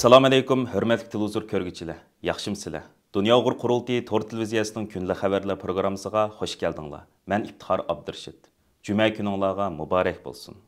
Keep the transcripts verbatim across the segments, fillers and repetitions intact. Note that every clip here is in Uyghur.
ئەسسالامۇئەلەيكۇم، ھۆرمەتلىك تېلېۋىزور كۆرگۈچىلەر، ياخشىمۇسىلەر؟ دۇنيا ئۇيغۇر قۇرۇلتىيى تور تېلېۋىزىيەسىنىڭ كۈندىلىك خەۋەرلەر پروگراممىسىغا خۇش كەلدىڭلار. مەن ئىپتىخار ئابدۇرېشىت. جۈمە كۈنۈڭلارغا مۇبارەك بولسۇن.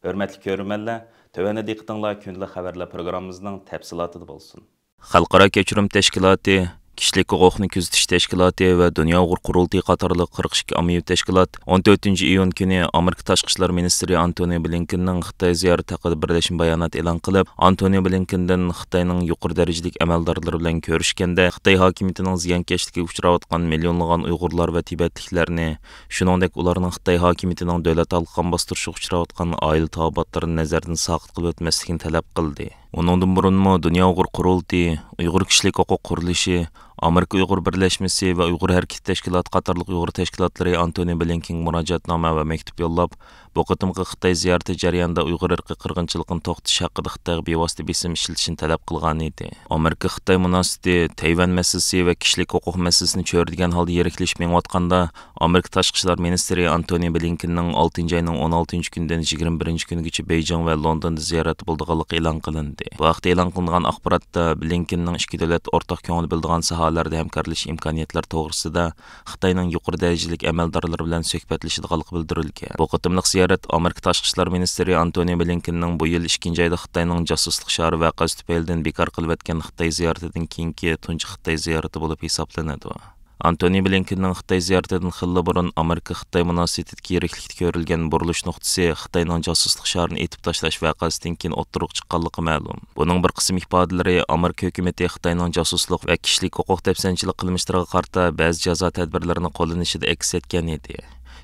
ھۆرمەتلىك كۆرۈرمەنلەر، تۆۋەندە دىققىتىڭلار كۈندىلىك خەۋەرلەر پروگراممىمىزنىڭ تەپسىلاتىدا بولسۇن. خەلقئارا كەچۈرۈم تەشكىلاتى، كىشىلىك ھوقۇقنى كۆزىتىش تەشكىلاتى ۋە دۇنيا ئۇيغۇر قۇرۇلتىيى قاتارلىق قىرىق ئىككى ئاممىۋى تەشكىلات ئون تۆتىنچى ئىيۇن كۈنى ئامېرىكا تاشقى ئىشلار مىنىستىرى ئانتونى بلىنكېننىڭ خىتاي زىيارىتى ھەققىدە بىرلەشمە بايانات ئېلان قىلىپ، ئانتونى بلىنكېندىن خىتاينىڭ يۇقىرى دەرىجىلىك ئەمەلدارلىرى بىلەن كۆرۈشكەندە، خىتاي ھاكىمىيىتىنىڭ زىيانكەشلىكىگە ئۇچراۋاتقان مىليونلىغان ئۇيغۇرلار ۋە تىبەتلىكلەرنى، شۇنىڭدەك ئۇلارنىڭ خىتاي ھاكىمىيىتىنىڭ دۆلەت ئالىقان باستۇرۇشىغا ئۇچراۋاتقان ئائىلە تاۋابىئاتلىرىنى نەزەردىن ساقىت قىلىۋەتمەسلىكىنى تەلەپ قىلدى. ئۇنىڭدىن بۇرۇنمۇ دۇنيا ئۇيغۇر قۇرۇلتىيى، ئۇيغۇر كىشىلىك ھوقۇق قۇرۇلۇشى، ئامېرىكا ئۇيغۇر بىرلەشمىسى ۋە ئۇيغۇر ھەرىكىتى تەشكىلاتى قاتارلىق ئۇيغۇر تەشكىلاتلىرى ئانتونى بلىنكېنگە مۇراجىئەتنامە ۋە مەكتۇپ يوللاپ، بۇ قېتىمقى خىتاي زىيارىتى جەريانىدا ئۇيغۇر ئىرقىي قىرغىنچىلىقىنى توختىتىش ھەققىدە خىتايغا بىۋاسىتە بېسىم ئىشلىتىشنى تەلەپ قىلغانىدى. ئامېرىكا-خىتاي مۇناسىۋىتى تەيۋەن مەسىلىسى ۋە كىشىلىك ھوقۇق مەسىلىسىنى چۆرىدىگەن ھالدا يىرىكلىشىپ مېڭىۋاتقاندا، ئامېرىكا تاشقى ئىشلار مىنىستىرى ئانتونى بلىنكېننىڭ ئالتىنچى ئاينىڭ ئون ئالتىنچى كۈنىدىن يىگىرمە بىرىنچى كۈنىگىچە بېيجىڭ ۋە لوندوندا زىيارەتتە بولىدىغانلىقى ئېلان قىلىندى. بۇ ھەقتە ئېلان قىلىنغان ئاخباراتتا بلىنكېننىڭ ئىككى دۆلەت ئورتاق كۆڭۈل بۆلىدىغان ساھەلەردە ھەمكارلىشىش ئىمكانىيەتلىرى توغرىسىدا خىتاينىڭ يۇقىرى دەرىجىلىك ئەمەلدارلىرى بىلەن سۆھبەتلىشىدىغانلىقى بىلدۈرۈلگەن. بۇ قېتىملىق زىيارەت ئامېرىكا تاشقى ئىشلار مىنىستىرى ئانتونى بلىنكېننىڭ بۇ يىل ئىككىنچى ئايدا خىتاينىڭ جاسۇسلۇق شارى ۋەقەسى تۈپەيلىدىن بىكار قىلىۋەتكەن خىتاي زىيارىتىدىن كېيىنكى تۇنجى خىتاي زىيارىتى بولۇپ ھېسابلىنىدۇ. ئانتونى بلىنكېننىڭ خىتاي زىيارىتىدىن خېلىلا بۇرۇن ئامېرىكا-خىتاي مۇناسىۋىتىدىكى يىرىكلىكتە كۆرۈلگەن بۇرۇلۇش نۇقتىسى خىتاينىڭ جاسۇسلۇق شارىنى ئېتىپ تاشلاش ۋەقەسىدىن كېيىن ئوتتۇرىغا چىققانلىقى مەلۇم. بۇنىڭ بىر قىسىم ئىپادىلىرى ئامېرىكا ھۆكۈمىتى خىتاينىڭ جاسۇسلۇق ۋە كىشىلىك ھوقۇق دەپسەندىچىلىك قىلمىشلىرىغا قارىتا بەزى جازا تەدبىرلىرىنى قوللىنىشىدا ئەكس ئەتكەن ئىدى.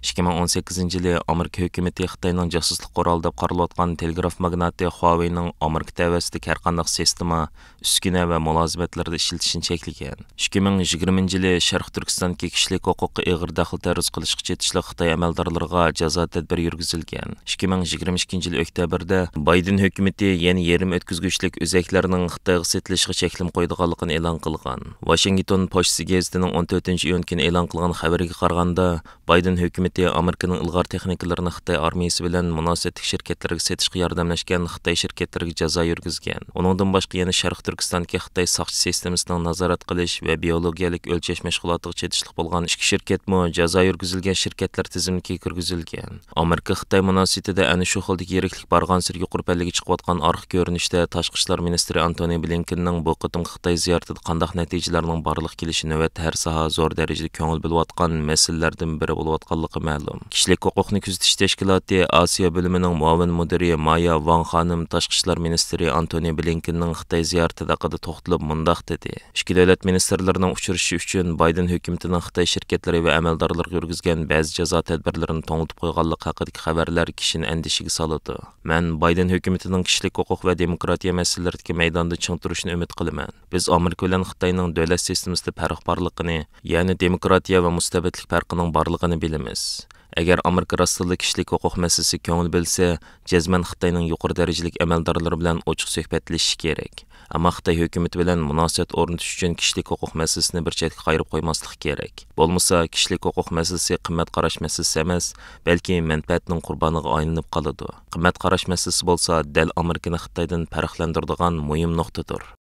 ئىككى مىڭ ئون سەككىزىنچى يىلى ئامېرىكا ھۆكۈمىتى خىتاينىڭ جاسۇسلۇق قورالى دەپ قارىلىۋاتقان تېلېگراف ماگناتى خۇاۋېينىڭ ئامېرىكا تەۋەسىدىكى ھەرقانداق سىستېما، ئۈسكۈنە ۋە مۇلازىمەتلىرىدە ئىشلىتىشنى چەكلىگەن. ئىككى مىڭ يىگىرمىنچى يىلى شەرقىي تۈركىستاندىكى كىشىلىك ھوقۇققا ئېغىر دەخلى-تەرۇز قىلىشقا چېتىشلىق خىتاي ئەمەلدارلىرىغا جازا تەدبىرى يۈرگۈزۈلگەن. ئىككى مىڭ يىگىرمە ئىككىنچى يىلى ئۆكتەبىردە بايدېن ھۆكۈمىتى يەنە يېرىم ئۆتكۈزگۈچلۈك ئۆزەكلەرنىڭ خىتايغا سېتىلىشىغا چەكلىمە قويىدىغانلىقىنى ئېلان قىلغان. ۋاشىنگتون پوچتىسى گېزىتىنىڭ ئون تۆتىنچى ئىيۇن كۈنى ئېلان قىلغان خەۋىرىگە قارىغاندا، بايدېن ھۆكۈمىتى ئامېرىكىنىڭ ئىلغار تېخنىكىلىرىنى خىتاي ئارمىيىسى بىلەن مۇناسىۋەتلىك شىركەتلەرگە سېتىشقا ياردەملەشكەن خىتاي شىركەتلىرىگە جازا يۈرگۈزگەن. ئۇنىڭدىن باشقا يەنە شەرقىي تۈركىستاندىكى خىتاي ساقچى سىستېمىسىنىڭ نازارەت قىلىش ۋە بىئولوگىيەلىك ئۆلچەش مەشغۇلاتىغا چېتىشلىق بولغان ئىككى شىركەتمۇ جازا يۈرگۈزۈلگەن شىركەتلەر تىزىملىكىگە كىرگۈزۈلگەن. ئامېرىكا-خىتاي مۇناسىۋىتىدە ئەنە شۇ خىلدىكى يىرىكلىك بارغانسېرى يۇقىرى پەللىگە چىقىۋاتقان ئارقا كۆرۈنۈشتە تاشقى ئىشلار مىنىستىرى ئانتونى بلىنكېننىڭ بۇ قېتىمقى خىتاي زىيارىتىدە قانداق نەتىجىلەرنىڭ بارلىققا كېلىشى نۆۋەتتە ھەر ساھە زور دەرىجىدە كۆڭۈل بۆلۈۋاتقان مەسىلىلەردىن بىرى بولۇۋاتقانلىقى مەلۇم. كىشىلىك ھوقۇقنى كۆزىتىش تەشكىلاتى ئاسىيا بۆلۈمىنىڭ مۇئاۋىن مۇدىرى مايا ۋاڭ خانىم تاشقى ئىشلار مىنىستىرى ئانتونى بلىنكېننىڭ خىتاي زىيارىتى ھەققىدە توختىلىپ مۇنداق دېدى. ئىككى دۆلەت مىنىستىرلىرىنىڭ ئۇچرىشىشى ئۈچۈن بايدېن ھۆكۈمىتىنىڭ خىتاي شىركەتلىرى ۋە ئەمەلدارلىرىغا يۈرگۈزگەن بەزى جازا تەدبىرلىرىنى توڭلىتىپ قويغانلىقى ھەققىدىكى خەۋەرلەر كىشىنى ئەندىشىگە سالىدۇ. مەن بايدېن ھۆكۈمىتىنىڭ كىشىلىك ھوقۇق ۋە دېموكراتىيە مەسىلىلىرىدىكى مەيداندا چىڭ تۇرۇشىنى ئۈمىد قىلىمەن. بىز ئامېرىكا بىلەن خىتاينىڭ دۆلەت سىستېمىسىدا پەرق بارلىقىنى، يەنى دېموكراتىيە ۋە مۇستەبىتلىك پەرقىنىڭ بارلىقىنى بىلىمىز. ئەگەر ئامېرىكا راستتىنلا كىشىلىك ھوقۇق مەسىلىسىگە كۆڭۈل بۆلسە، جەزمەن خىتاينىڭ يۇقىرى دەرىجىلىك ئەمەلدارلىرى بىلەن ئوچۇق سۆھبەتلىشىشى كېرەك. ئەمما خىتاي ھۆكۈمىتى بىلەن مۇناسىۋەت ئورنىتىش ئۈچۈن كىشىلىك ھوقۇق مەسىلىسىنى بىر چەتكە قايرىپ قويماسلىق كېرەك. بولمىسا، كىشىلىك ھوقۇق مەسىلىسى قىممەت قاراش مەسىلىسى ئەمەس، بەلكى مەنپەئەتنىڭ قۇربانىغا ئايلىنىپ قالىدۇ. قىممەت قاراش مەسىلىسى بولسا دەل ئامېرىكىنى خىتايدىن پەرقلەندۈرىدىغان مۇھىم نۇقتىدۇر.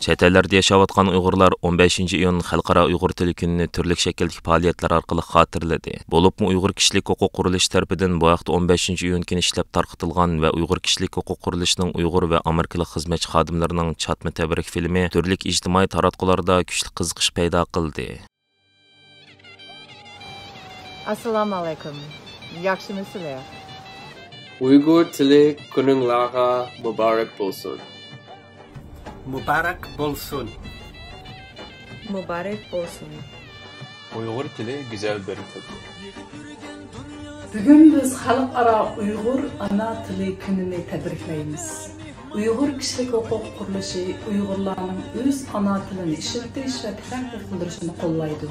چەت ئەللەردە ياشاۋاتقان ئۇيغۇرلار ئون بەشىنچى ئىيۇن خەلقئارا ئۇيغۇر تىلى كۈنىنى تۈرلۈك شەكىلدىكى پائالىيەتلەر ئارقىلىق خاتىرىلىدى. بولۇپمۇ ئۇيغۇر كىشىلىك ھوقۇق قۇرۇلۇشى تەرىپىدىن بۇ ھەقتە ئون بەشىنچى ئىيۇن كۈنى ئىشلەپ تارقىتىلغان ۋە ئۇيغۇر كىشىلىك ھوقۇق قۇرۇلۇشىنىڭ ئۇيغۇر ۋە ئامېرىكىلىق خىزمەتچى خادىملىرىنىڭ چاتما تەبرىك فىلىمى تۈرلۈك ئىجتىمائىي تاراتقۇلاردا كۈچلۈك قىزىقىش پەيدا قىلدى. ئەسسالامۇئەلەيكۇم. ياخشىمۇسىلەر؟ ئۇيغۇر تىلى كۈنۈڭلارغا مۇبارەك بولسۇن. مۇبارەك بولسۇن. مۇبارەك بولسۇن. ئۇيغۇر تىلى گۈزەل بىر تىل. بۈگۈن بىز خەلقئارا ئۇيغۇر ئانا تىلى كۈنىنى تەبرىكلەيمىز. ئۇيغۇر كىشىلىك ھوقۇق قۇرۇلۇشى ئۇيغۇرلارنىڭ ئۆز ئانا تىلىنى ئىشلىتىش ۋە تەرەققىي قىلدۇرۇشىنى قوللايدۇ.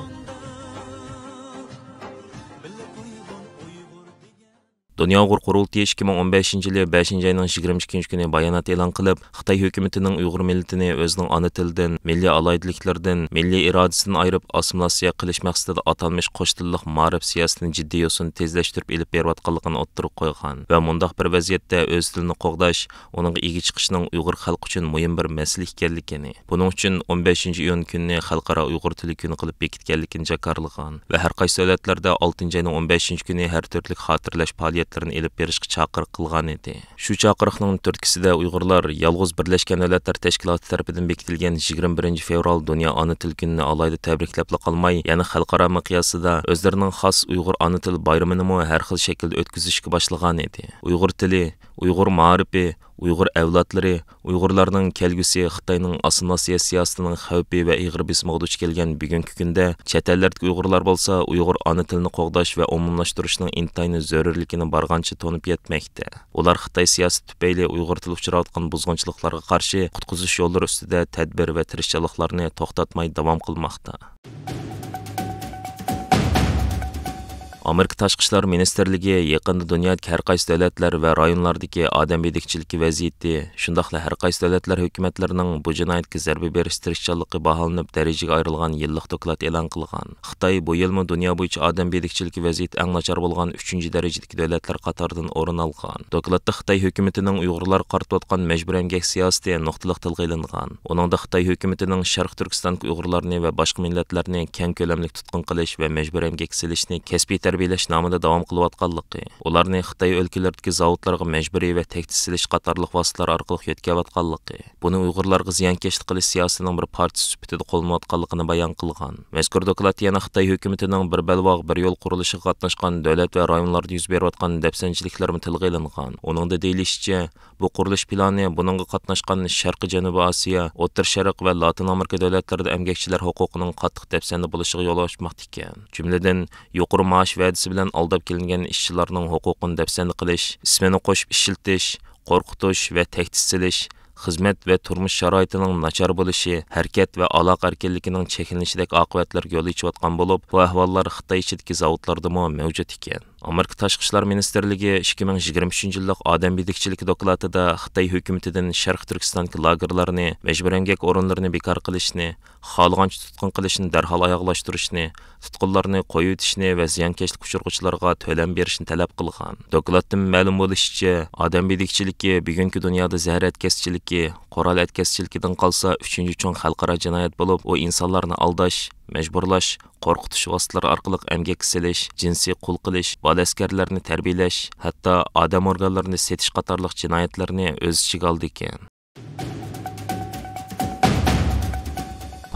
دۇنيا ئۇيغۇر قۇرۇلتىيى ئىككى مىڭ ئون بەشىنچى يىلى بەشىنچى ئاينىڭ يىگىرمە ئىككىنچى كۈنى بايانات ئېلان قىلىپ، خىتاي ھۆكۈمىتىنىڭ ئۇيغۇر مىللىتىنى ئۆزىنىڭ ئانا تىلىدىن، مىللىي ئالاھىدىلىكلىرىدىن، مىللىي ئىرادىسىدىن ئايرىپ، ئاسسىمىلياتسىيە قىلىش مەقسىتىدە ئاتالمىش قوش تىللىق مائارىپ سىياسىتىنى جىددىي يوسۇندا تېزلەشتۈرۈپ ئېلىپ بېرىۋاتقانلىقىنى ئوتتۇرىغا قويغان ۋە مۇنداق بىر ۋەزىيەتتە ئۆز تىلىنى قوغداش، ئۇنىڭغا ئىگە چىقىشنىڭ ئۇيغۇر خەلقى ئۈچۈن مۇھىم بىر مەسىلە ئىكەنلىكىنى، بۇنىڭ ئۈچۈن ئون بەشىنچى ئىيۇن كۈنىنى خەلقئارا ئۇيغۇر تىلى كۈنى قىلىپ بېكىتكەنلىكىنى جاكارلىغان ۋە ھەر قايسى دۆلەتلەردە ئالتىنچى ئاينىڭ ئون بەشىنچى كۈنى ھەر تۈرلۈك خاتىرىلەش پائالىيەتلىرىنى ئېلىپ بېرىشقا چاقىرىق قىلغانىدى. شۇ چاقىرىقنىڭ تۈرتكىسىدە ئۇيغۇرلار يالغۇز بىرلەشكەن دۆلەتلەر تەشكىلاتى تەرىپىدىن بېكىتىلگەن يىگىرمە بىرىنچى فېۋرال دۇنيا ئانا تىل كۈنىنى ئالاھىدە تەبرىكلەپلا قالماي، يەنە خەلقئارا مىقياسىدا ئۆزلىرىنىڭ خاس ئۇيغۇر ئانا تىل بايرىمىنىمۇ ھەر خىل شەكىلدە ئۆتكۈزۈشكە باشلىغانىدى. ئۇيغۇر تىلى، ئۇيغۇر مائارىپى، ئۇيغۇر ئەۋلادلىرى، ئۇيغۇرلارنىڭ كەلگۈسى خىتاينىڭ ئاسسىمىلياتسىيە سىياسىتىنىڭ خەۋپى ۋە ئېغىر بېسىمىغا دۇچ كەلگەن بۈگۈنكى كۈندە، چەت ئەللەردىكى ئۇيغۇرلار بولسا ئۇيغۇر ئانا تىلىنى قوغداش ۋە ئومۇملاشتۇرۇشنىڭ ئىنتايىن زۆرۈرلۈكىنى بارغانچە تونۇپ يەتمەكتە. ئۇلار خىتاي سىياسىتى تۈپەيلى ئۇيغۇر تىلى ئۇچراۋاتقان بۇزغۇنچىلىقلارغا قارشى قۇتقۇزۇش يوللىرى ئۈستىدە تەدبىر ۋە تىرىشچانلىقلارنى توختاتماي داۋام قىلماقتا. ئامېرىكا تاشقى ئىشلار مىنىستىرلىكى يېقىندا دۇنيادىكى ھەر قايسى دۆلەتلەر ۋە رايونلاردىكى ئادەم بېدىكچىلىكى ۋەزىيىتى، شۇنداقلا ھەر قايسى دۆلەتلەر ھۆكۈمەتلىرىنىڭ بۇ جىنايەتكە زەربە بېرىش تىرىشچانلىقى باھالىنىپ، دەرىجىگە ئايرىلغان يىللىق دوكلات ئېلان قىلغان. خىتاي بۇ يىلمۇ دۇنيا بويىچە ئادەم بېدىكچىلىكى ۋەزىيىتى ئەڭ ناچار بولغان ئۈچىنچى دەرىجىدىكى دۆلەتلەر قاتارىدىن ئورۇن ئالغان. دوكلاتتا خىتاي ھۆكۈمىتىنىڭ ئۇيغۇرلارغا قارىتىۋاتقان مەجبۇرىي ئەمگەك سىياسىتى نۇقتىلىق تىلغا ئېلىنغان. ئۇنىڭدا خىتاي ھۆكۈمىتىنىڭ شەرقىي تۈركىستاندىكى ئۇيغۇرلارنى ۋە باشقا مىللەتلەرنى كەڭ كۆلەملىك تۇتقۇن قىلىش ۋە مەجبۇرىي ئەمگەككە سېلىشنى كەسپىي تەربىيەلەش نامىدا داۋام قىلىۋاتقانلىقى، ئۇلارنى خىتاي ئۆلكىلىرىدىكى زاۋۇتلارغا مەجبۇرىي ۋە تەھدىت سېلىش قاتارلىق ۋاسىتىلەر ئارقىلىق يۆتكەۋاتقانلىقى، بۇنى ئۇيغۇرلارغا زىيانكەشلىك قىلىش سىياسىتىنىڭ بىر پارچىسى سۈپىتىدە قوللىنىۋاتقانلىقىنى بايان قىلغان. مەزكۇر دوكلات يەنە خىتاي ھۆكۈمىتىنىڭ بىر بەلباغ، بىر يول قۇرۇلۇشىغا قاتناشقان دۆلەت ۋە رايونلاردا يۈز بېرىۋاتقان دەپسەندىچىلىكلىرىمۇ تىلغا ئېلىنغان. ئۇنىڭدا دېيىلىشىچە، بۇ قۇرۇلۇش پىلانى بۇنىڭغا قاتناشقان شەرقىي جەنۇبىي ئاسىيا، ئوتتۇرا شەرق ۋە لاتىن ئامېرىكا دۆلەتلىرىدە ئەمگەكچىلەر ھوقۇقىنىڭ قاتتىق دەپسەندە بولۇشىغا يول ئاچماقتا ئىكەن. جۈملىدىن، يۇقىرى مائاش ۋەدىسى بىلەن ئالداپ كېلىنگەن ئىشچىلارنىڭ ھوقۇقىنى دەپسەندە قىلىش، ئىسمىنى قوشۇپ ئىشلىتىش، قورقۇتۇش ۋە تەھدىت سېلىش، خىزمەت ۋە تۇرمۇش شارائىتىنىڭ ناچار بولۇشى، ھەرىكەت ۋە ئالاقە ئەركىنلىكىنىڭ چەكلىنىشىدەك ئاقىۋەتلەرگە يول ئېچىۋاتقان بولۇپ، بۇ ئەھۋاللار خىتاي ئىچىدىكى زاۋۇتلاردىمۇ مەۋجۇت ئىكەن. ئامېرىكا تاشقى ئىشلار مىنىستىرلىكى ئىككى مىڭ يىگىرمە ئۈچىنچى يىللىق ئادەم بېدىكچىلىكى دوكلاتىدا خىتاي ھۆكۈمىتىدىن شەرقىي تۈركىستاندىكى لاگېرلارنى، مەجبۇرىي ئەمگەك ئورۇنلىرىنى بىكار قىلىشنى، خالىغانچە تۇتقۇن قىلىشنى دەرھال ئاياغلاشتۇرۇشنى، تۇتقۇنلارنى قويۇۋېتىشنى ۋە زىيانكەشلىك ئۇچرىغۇچىلارغا تۆلەم بېرىشنى تەلەپ قىلغان. دوكلاتتىن مەلۇم بولۇشىچە، ئادەم بېدىكچىلىكى بۈگۈنكى دۇنيادا زەھەر ئەتكەسچىلىكى، قورال ئەتكەسچىلىكىدىن قالسا ئۈچىنچى چوڭ خەلقئارا جىنايەت بولۇپ، ئۇ ئىنسانلارنى ئالداش، مەجبۇرلاش، قورقۇتۇش ۋاسىتىلىرى ئارقىلىق ئەمگەككە سېلىش، جىنسىي قۇل قىلىش، بالا ئەسكەرلەرنى تەربىيەلەش، ھەتتا ئادەم ئورگانلىرىنى سېتىش قاتارلىق جىنايەتلەرنى ئۆز ئىچىگە ئالىدىكەن.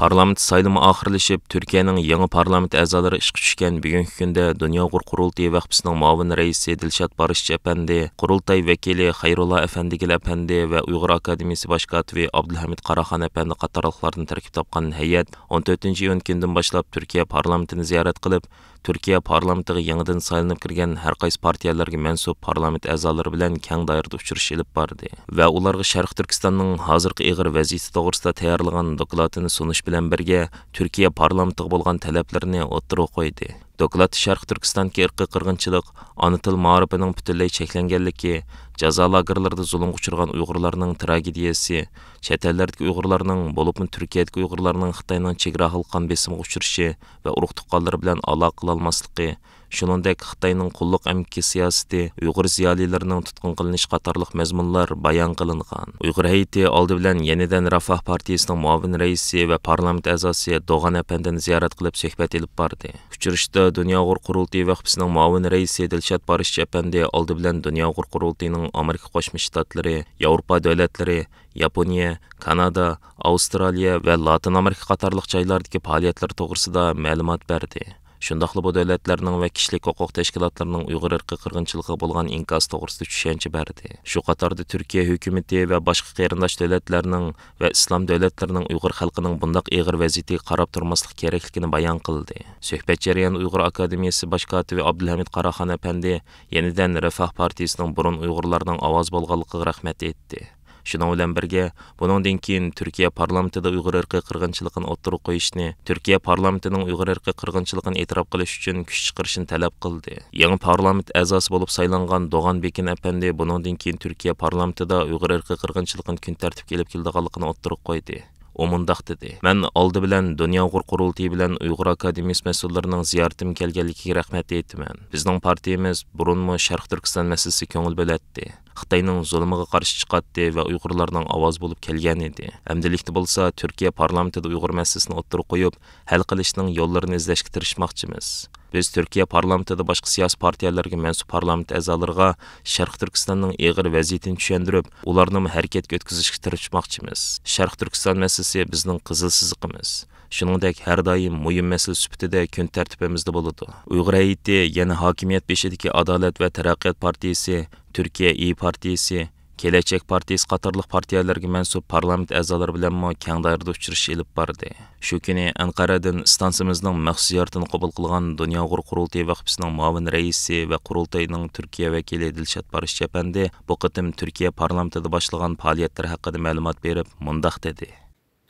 پارلامېنت سايلىمى ئاخىرلىشىپ، تۈركىيەنىڭ يېڭى پارلامېنت ئەزالىرى ئىشقا چۈشكەن بۈگۈنكى كۈندە دۇنيا ئۇيغۇر قۇرۇلتىيى ۋەقپىسىنىڭ مۇئاۋىن رەئىسى دىلشات بارىشچى ئەپەندى، قۇرۇلتاي ۋەكىلى خەيرۇللا ئەپەندىگىل ئەپەندى ۋە ئۇيغۇر ئاكادېمىيىسى باش كاتىپى ئابدۇلھەمىد قاراخان ئەپەندى قاتارلىقلاردىن تەركىب تاپقان ھەيئەت ئون تۆتىنچى ئىيۇن كۈندىن باشلاپ تۈركىيە پارلامېنتىنى زىيارەت قىلىپ، تۈركىيە پارلامېنتىغا يېڭىدىن سايلىنىپ كىرگەن ھەر قايسى پارتىيەلەرگە مەنسۇپ پارلامېنت ئەزالىرى بىلەن كەڭ دائىرىدە ئۇچرىشىش ئېلىپ باردى ۋە ئۇلارغا شەرقىي تۈركىستاننىڭ ھازىرقى ئېغىر ۋەزىيىتى توغرىسىدا تەييارلىغان دوكلاتىنى سۇنۇش بىلەن بىرگە، تۈركىيە پارلامېنتىغا بولغان تەلەپلىرىنى ئوتتۇرىغا قويدى. دوكلاتتا شەرقىي تۈركىستاندىكى ئىرقىي قىرغىنچىلىق، ئانا تىل مائارىپىنىڭ پۈتۈنلەي چەكلەنگەنلىكى، جازا لاگېرلىرىدا زۇلۇمغا ئۇچرىغان ئۇيغۇرلارنىڭ تراگېدىيەسى، چەت ئەللەردىكى ئۇيغۇرلارنىڭ، بولۇپمۇ تۈركىيەدىكى ئۇيغۇرلارنىڭ خىتاينىڭ چېگرا ئارقىلىق قان بېسىمىغا ئۇچرىشى ۋە ئۇرۇق تۇغقانلىرى بىلەن ئالاقە قىلالماسلىقى، شۇنىڭدەك خىتاينىڭ قۇللۇق ئەمگىكى سىياسىتى، ئۇيغۇر زىيالىيلىرىنىڭ تۇتقۇن قىلىنىشى قاتارلىق مەزمۇنلار بايان قىلىنغان. ئۇيغۇر ھەيئىتى ئالدى بىلەن يېنىدىن رىفاھ پارتىيىسىنىڭ مۇئاۋىن رەئىسى ۋە پارلامېنت ئەزاسى دوغان ئەپەندىنى زىيارەت قىلىپ سۆھبەت ئېلىپ باردى. ئۇچرىشىشتا دۇنيا ئۇيغۇر قۇرۇلتىيى ۋەقپىسىنىڭ مۇئاۋىن رەئىسى دىلشات بارىشچى ئەپەندى ئالدى بىلەن دۇنيا ئۇيغۇر قۇرۇلتىيىنىڭ ئامېرىكا قوشما شتاتلىرى، ياۋروپا دۆلەتلىرى، ياپونىيە، كانادا، ئاۋسترالىيە ۋە لاتىن ئامېرىكا قاتارلىق جايلاردىكى پائالىيەتلىرى توغرىسىدا مەلۇمات بەردى. شۇنداقلا بۇ دۆلەتلەرنىڭ ۋە كىشىلىك ھوقۇق تەشكىلاتلىرىنىڭ ئۇيغۇر ئىرقىي قىرغىنچىلىقىغا بولغان ئىنكاسى توغرىسىدا چۈشەنچە بەردى. شۇ قاتاردا تۈركىيە ھۆكۈمىتى ۋە باشقا قېرىنداش دۆلەتلەرنىڭ ۋە ئىسلام دۆلەتلىرىنىڭ ئۇيغۇر خەلقىنىڭ بۇنداق ئېغىر ۋەزىيىتىگە قاراپ تۇرماسلىق كېرەكلىكىنى بايان قىلدى. سۆھبەت جەريانىدا ئۇيغۇر ئاكادېمىيىسى باش كاتىپى ئابدۇلھەمىد قاراخان ئەپەندى يېنىدىن رىفاھ پارتىيىسىنىڭ بۇرۇن ئۇيغۇرلارنىڭ ئاۋازى بولغانلىقىغا رەھمەت ئېيتتى. شۇنىڭ بىلەن بىرگە، بۇنىڭدىن كېيىن تۈركىيە پارلامېنتىدا ئۇيغۇر ئىرقىي قىرغىنچىلىقىنى ئوتتۇرىغا قويۇشنى، تۈركىيە پارلامېنتىنىڭ ئۇيغۇر ئىرقىي قىرغىنچىلىقىنى ئېتىراپ قىلىش ئۈچۈن كۈچ چىقىرىشنى تەلەپ قىلدى. يېڭى پارلامېنت ئەزاسى بولۇپ سايلانغان دوغان بېكىن ئەپەندى بۇنىڭدىن كېيىن تۈركىيە پارلامېنتىدا ئۇيغۇر ئىرقىي قىرغىنچىلىقىنى كۈن تەرتىپكە ئېلىپ كېلىدىغانلىقىنى ئوتتۇرىغا قويدى. ئۇ مۇنداق دېدى، مەن ئالدى بىلەن دۇنيا ئۇيغۇر قۇرۇلتىيى بىلەن ئۇيغۇر ئاكادېمىيىسى مەسئۇللىرىنىڭ زىيارىتىمگە كەلگەنلىكىگە رەھمەت ئېيتىمەن. بىزنىڭ پارتىيىمىز بۇرۇنمۇ شەرقىي تۈركىستان مەسىلىسىگە كۆڭۈل بۆلەتتى. خىتاينىڭ زۇلۇمىغا قارشى چىقاتتى ۋە ئۇيغۇرلارنىڭ ئاۋازى بولۇپ كەلگەن ئىدى. ئەمدىلىكتە بولسا تۈركىيە پارلامېنتىدا ئۇيغۇر مەسىلىسىنى ئوتتۇرىغا قويۇپ، ھەل قىلىشنىڭ يوللىرىنى ئىزدەشكە تىرىشماقچىمىز. بىز تۈركىيە پارلامېنتىدا باشقا سىياسىي پارتىيەلەرگە مەنسۇپ پارلامېنت ئەزالىرىغا شەرقىي تۈركىستاننىڭ ئېغىر ۋەزىيىتىنى چۈشەندۈرۈپ، ئۇلارنىمۇ ھەرىكەتكە ئۆتكۈزۈشكە تىرىشماقچىمىز. شەرقىي تۈركىستان مەسىلىسى بىزنىڭ قىزىل سىزىقىمىز. شۇنىڭدەك ھەر دائىم مۇھىم مەسىلە سۈپىتىدە كۈن تەرتىپىمىزدە بولىدۇ. ئۇيغۇر ھەيئىتى يەنە ھاكىمىيەت بېشىدىكى ئادالەت ۋە تەرەققىيات پارتىيىسى، تۈركىيە ئىيى پارتىيىسى، كېلەچەك پارتىيىسى قاتارلىق پارتىيەلەرگە مەنسۇپ پارلامېنت ئەزالىرى بىلەنمۇ كەڭ دائىرىدە ئۇچرىشىش ئېلىپ باردى. شۇ كۈنى ئەنقەرەدىن ئىستانسىمىزنىڭ مەخسۇس زىيارىتىنى قوبۇل قىلغان دۇنيا ئۇيغۇر قۇرۇلتىيى ۋەقپىسىنىڭ مۇئاۋىن رەئىسى ۋە قۇرۇلتاينىڭ تۈركىيە ۋەكىلى دىلشات بارىشچى ئەپەندى بۇ قېتىم تۈركىيە پارلامېنتىدا باشلىغان پائالىيەتلىرى ھەققىدە مەلۇمات بېرىپ، مۇنداق دېدى.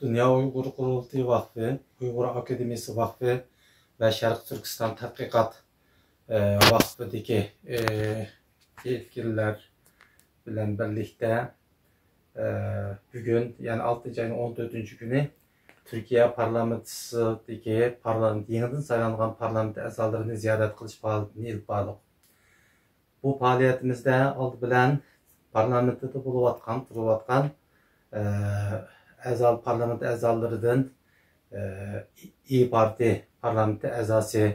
دۇنيا ئۇيغۇر قۇرۇلتىيى ۋەقپى، ئۇيغۇر ئاكادېمىيىسى ۋەقپى ۋە شەرقىي تۈركىستان تەتقىقات، ئى، ۋەقپىدىكى، ئى، يەتكۈزگەنلەر بىلەن بىرلىكتە، ئى، بۈگۈن، يەنى ئالتىنچى ئاينىڭ ئون تۆتىنچى كۈنى تۈركىيە پارلامېنتىدىكى پارلامېنت، يېڭىدىن سايلانغان پارلامېنت ئەزالىرىنى زىيارەت قىلىش پائالىيىتىنى ئېلىپ باردۇق. بۇ پائالىيىتىمىزدە ئالدى بىلەن پارلامېنتتا بولۇۋاتقان، تۇرۇۋاتقان، ئە، ئەزا، پارلامېنت ئەزالىرىدىن، ئە، ئىيى پارتىيە پارلامېنت ئەزاسى،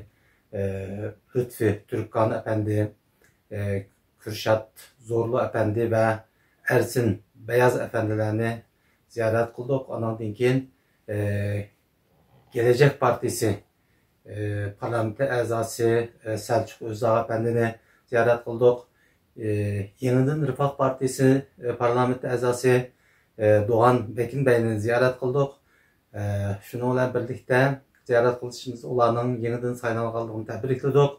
ئە، لۇتپى تۈركخان ئەپەندى، ئە، كۈرشات زورلۇ ئەپەندى ۋە ئەرسىن بەياز ئەپەندىلەرنى زىيارەت قىلدۇق. ئانىڭدىن كېيىن، ئە، كېلەچەك پارتىيىسى، ئى، پارلامېنت ئەزاسى، ئى، سەلچۇق ئۆزىداغ ئەپەندىنى زىيارەت قىلدۇق. ئى، يېڭىدىن رىفاھ پارتىيىسى، ئى، پارلامېنت ئەزاسى، ئى، دوغان بېكىن بەينى زىيارەت قىلدۇق. ئى، شۇنىڭ بىلەن بىرلىكتە زىيارەت قىلىشىمىز ئۇلارنىڭ يېڭىدىن سايلانغانلىقىنى تەبرىكلىدۇق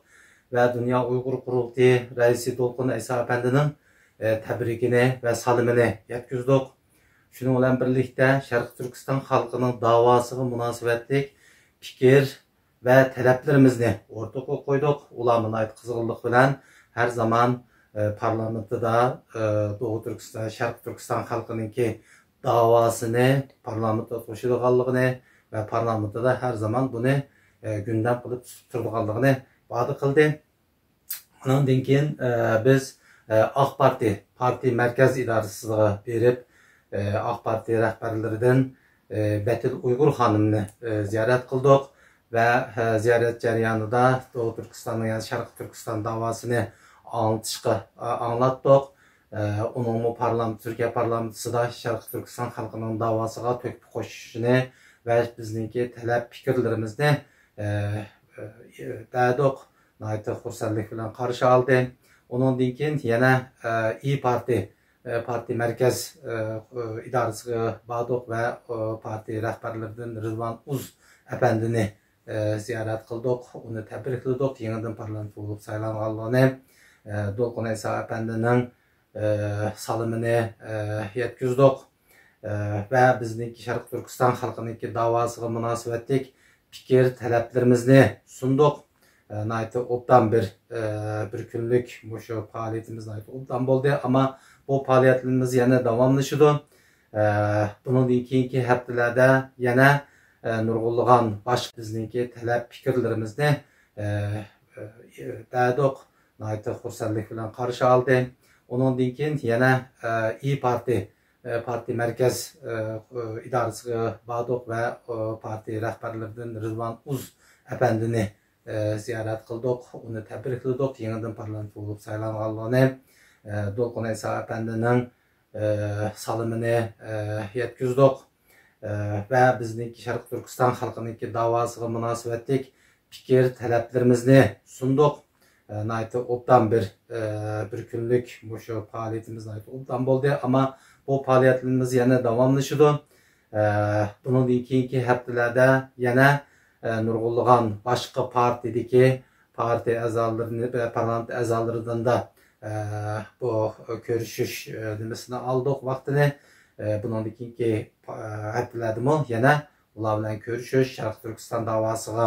ۋە دۇنيا ئۇيغۇر قۇرۇلتىيى رەئىسى دولقۇن ئەيسا ئەپەندىنىڭ، ئى، تەبرىكىنى ۋە سالىمىنى يەتكۈزدۇق. شۇنىڭ بىلەن بىرلىكتە، شەرقىي تۈركىستان خەلقىنىڭ داۋاسىغا مۇناسىۋەتلىك پىكىر ۋە تەلەپلىرىمىزنى ئوتتۇرىغا قويدۇق. ئۇلار ناھايىتى قىزغىنلىق بىلەن ھەر زامان، ئە، پارلامېنتىدا، ئە، دوغۇ تۈركىستان، شەرقىي تۈركىستان خەلقىنىڭكى داۋاسىنى پارلامېنتتا قوشىدىغانلىقىنى ۋە پارلامېنتىدا ھەر زامان بۇنى، ئە، گۇندەم قىلىپ تۇتۇپ تۇرىدىغانلىقىنى ئىپادە قىلدى. ئۇنىڭدىن كېيىن، ئە، بىز، ئە، ئاق پارتىيە، پارتىيە مەركەز ئىدارىسىغا بېرىپ، ئە، ئاق پارتىيە رەھبەرلىرىدىن، ئە، بەتۇل ئۇيغۇر خانىمنى، ئە، زىيارەت قىلدۇق ۋە، ئە، زىيارەت جەريانىدا دوغۇ تۈركىستاننىڭ، يەنى شەرقىي تۈركىستان داۋاسىنى ئاڭلىتىشقا، ئا، ئاڭلاتتۇق. ئە، ئۇنىڭمۇ پارلامېنت، تۈركىيە پارلامېنتىدا شەرقىي تۈركىستان خەلقىنىڭ داۋاسىغا تۆھپە قوشۇشىنى ۋە بىزنىڭكى تەلەپ پىكىرلىرىمىزنى، ئە، ئە، بەردۇق. ناھايىتى خۇرسەنلىك بىلەن قارشى ئالدى. ئۇنىڭدىن كېيىن يەنە، ئە، ئىيى پارتىيە، ئە، پارتىيە مەركەز، ئە، ئە، ئىدارىسىگە باردۇق ۋە، ئە، پارتىيە رەھبەرلىرىدىن رىزۋان ئۇز ئەپەندىنى، ئە، زىيارەت قىلدۇق، ئۇنى تەبرىكلىدۇق، يېڭىدىن پارلامېنت بولۇپ سايلانغانلىقىنى، ئە، دولقۇن ئەيسا ئەپەندىنىڭ، ئە، سالىمىنى، ئە، يەتكۈزدۇق. ئە، ۋە بىزنىڭكى شەرقىي تۈركىستان خەلقىنىڭكى داۋاسىغا مۇناسىۋەتلىك پىكىر، تەلەپلىرىمىزنى سۇندۇق. ئە، ناھايىتى ئوبدان بىر، ئە، بىر كۈنلۈك مۇشۇ پائالىيىتىمىز ناھايىتى ئوبدان بولدى. ئەمما بۇ پائالىيەتلىرىمىز يەنە داۋاملىشىدۇ. ئە، بۇنىڭدىن كېيىنكى ھەپتىلەردە يەنە، ئە، نۇرغۇنلىغان باشقا بىزنىڭكى تەلەپ پىكىرلىرىمىزنى، ئە، ئە، بەردۇق. ناھايىتى خۇرسەنلىك بىلەن قارشى ئالدى. ئۇنىڭدىن كېيىن يەنە، ئە، ئىيى پارتىيە، ئە، پارتىيە مەركەز، ئە، ئىدارىسىگە باردۇق ۋە، ئە، پارتىيە رەھبەرلىرىدىن رىزۋان ئۇز ئەپەندىنى، ئە، زىيارەت قىلدۇق، ئۇنى تەبرىكلىدۇق، يېڭىدىن پارلامېنت بولۇپ سايلانغانلىقىنى، ئە، دولقۇن ئەيسا ئەپەندىنىڭ، ئە، سالىمىنى، ئە، يەتكۈزدۇق. ئە، ۋە بىزنىڭكى شەرقىي تۈركىستان خەلقىنىڭكى داۋاسىغا مۇناسىۋەتلىك پىكىر، تەلەپلىرىمىزنى سۇندۇق. ئە، ناھايىتى ئوبدان بىر، ئە، بىر كۈنلۈك مۇشۇ پائالىيىتىمىز ناھايىتى ئوبدان بولدى. ئەمما بۇ پائالىيەتلىرىمىز يەنە داۋاملىشىدۇ. ئە، بۇنىڭدىن كېيىنكى ھەپتىلەردە يەنە، ئە، نۇرغۇنلىغان باشقا پارتىيىدىكى پارتىيە ئەزالىرىنى، پارلامېنت ئەزالىرىدىن ئە، بۇ كۆرۈشۈش، ئە، نېمىسىنى ئالدۇق ۋاقتىنى. ئە، بۇنىڭدىن كېيىنكى، ئە، ھەپتىلەردىمۇ يەنە ئۇلار بىلەن كۆرۈشۈش، شەرقىي تۈركىستان داۋاسىغا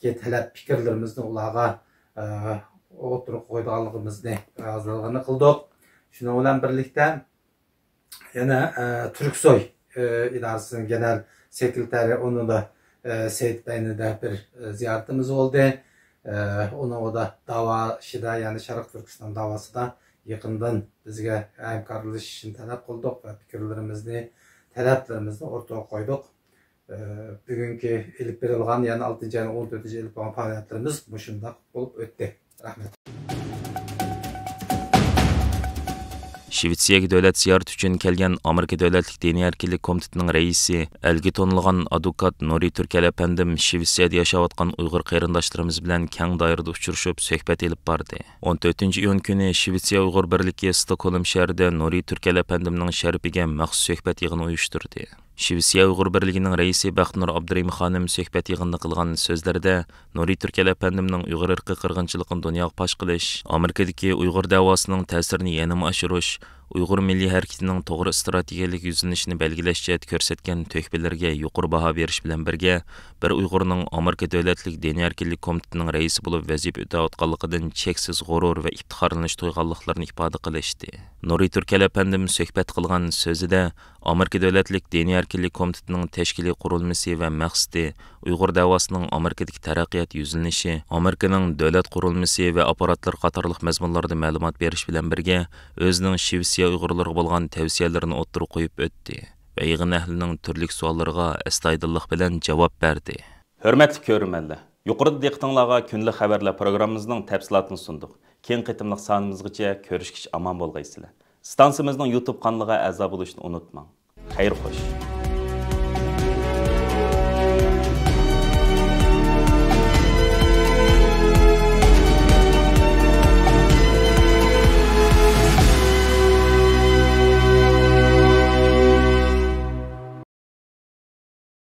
تەلەپ پىكىرلىرىمىزنى ئۇلارغا، ئە، ئوتتۇرىغا قويىدىغانلىقىمىزنى ھازىرلىغىنى قىلدۇق. شۇنىڭ بىلەن بىرلىكتە، يەنە، ئە، تۈركسوي، ئە، ئىدارىسىنىڭ گېنېرال سېكرېتارى ئۇنىدا، ئە، سېيىت بەينىدە بىر، ئە، زىيارىتىمىز بولدى. ئە، ئۇنىڭدا داۋا ئىشىدا، يەنى شەرقىي تۈركىستان داۋاسىدا يېقىندىن بىزگە ھەمكارلىشىشنى تەلەپ قىلدۇق ۋە پىكىرلىرىمىزنى، تەلەپلىرىمىزنى ئوتتۇرىغا قويدۇق. ئە، بۈگۈنكى ئېلىپ بېرىلغان، يەنى ئالتىنچى ئاينىڭ ئون تۆتىنچى ئېلىپ بارغان پائالىيەتلىرىمىز مۇشۇنداق بولۇپ ئۆتتى. رەھمەت. شىۋېتسىيەگە دۆلەت زىيارىتى ئۈچۈن كەلگەن ئامېرىكا دۆلەتلىك دىنىي ئەركىنلىك كومىتېتىنىڭ رەئىسى، ئەلگە تونۇلغان ئادۋوكات نۇرى تۈركەل ئەپەندىم شىۋېتسىيەدە ياشاۋاتقان ئۇيغۇر قېرىنداشلىرىمىز بىلەن كەڭ دائىرىدە ئۇچرىشىپ، سۆھبەت ئېلىپ باردى. ئون تۆتىنچى ئىيۇن كۈنى شىۋېتسىيە ئۇيغۇر بىرلىكى ستوكھولم شەھىرىدە نۇرى تۈركەل ئەپەندىمنىڭ شەرىپىگە مەخسۇس سۆھبەت يىغىنى ئۇيۇشتۇردى. شىۋېتسىيە ئۇيغۇر بىرلىكىنىڭ رەئىسى بەختىنۇر ئابدۇرېھىم خانىم سۆھبەت يىغىنىدا قىلغان سۆزلىرىدە، نۇرى تۈركەل ئەپەندىمنىڭ ئۇيغۇر ئىرقىي قىرغىنچىلىقىنى دۇنياغا پاش قىلىش، ئامېرىكىدىكى ئۇيغۇر دەۋاسىنىڭ تەسىرىنى يەنىمۇ ئاشۇرۇش، ئۇيغۇر مىللىي ھەرىكىتىنىڭ توغرا ئىستراتېگىيەلىك يۈزلىنىشىنى بەلگىلەش جەھەتتە كۆرسەتكەن تۆھپىلىرىگە يۇقىرى باھا بېرىش بىلەن بىرگە، بىر ئۇيغۇرنىڭ ئامېرىكا دۆلەتلىك دىنىي ئەركىنلىك كومىتېتىنىڭ رەئىسى بولۇپ ۋەزىپە ئۆتەۋاتقانلىقىدىن چەكسىز غۇرۇر ۋە ئىپتىخارلىنىش تۇيغانلىقلىرىنى ئىپادە قىلىشتى. نۇرى تۈركەل ئەپەندىم سۆھبەت قىلغان سۆزىدە، ئامېرىكا دۆلەتلىك دىنىي ئەركىنلىك كومىتېتىنىڭ تەشكىلىي قۇرۇلمىسى ۋە مەقسىتى، ئۇيغۇر دەۋاسىنىڭ ئامېرىكىدىكى تەرەققىيات يۈزلىنىشى، ئامېرىكىنىڭ دۆلەت قۇرۇلمىسى ۋە ئاپپاراتلىرى قاتارلىق مەزمۇنلاردا مەلۇمات بېرىش بىلەن بىرگە، ئۆزىنىڭ شىۋېتسىيە ئۇيغۇرلىرىغا بولغان تەۋسىيەلىرىنى ئوتتۇرىغا قويۇپ ئۆتتى ۋە يىغىن ئەھلىنىڭ تۈرلۈك سوئاللىرىغا ئەستايىدىللىق بىلەن جاۋاب بەردى. ھۆرمەتلىك كۆرۈرمەنلەر، يۇقىرىدا دىققىتىڭلارغا كۈندىلىك خەۋەرلەر پروگراممىمىزنىڭ تەپسىلاتىنى سۇندۇق. كېيىنكى قېتىملىق سانىمىزغىچە كۆرۈشكىچە ئامان بولغايسىلەر. ئىستانسىمىزنىڭ يۇتۇب قانىلىغا ئەزا بولۇشنى ئۇنتۇماڭ. خەير خوش.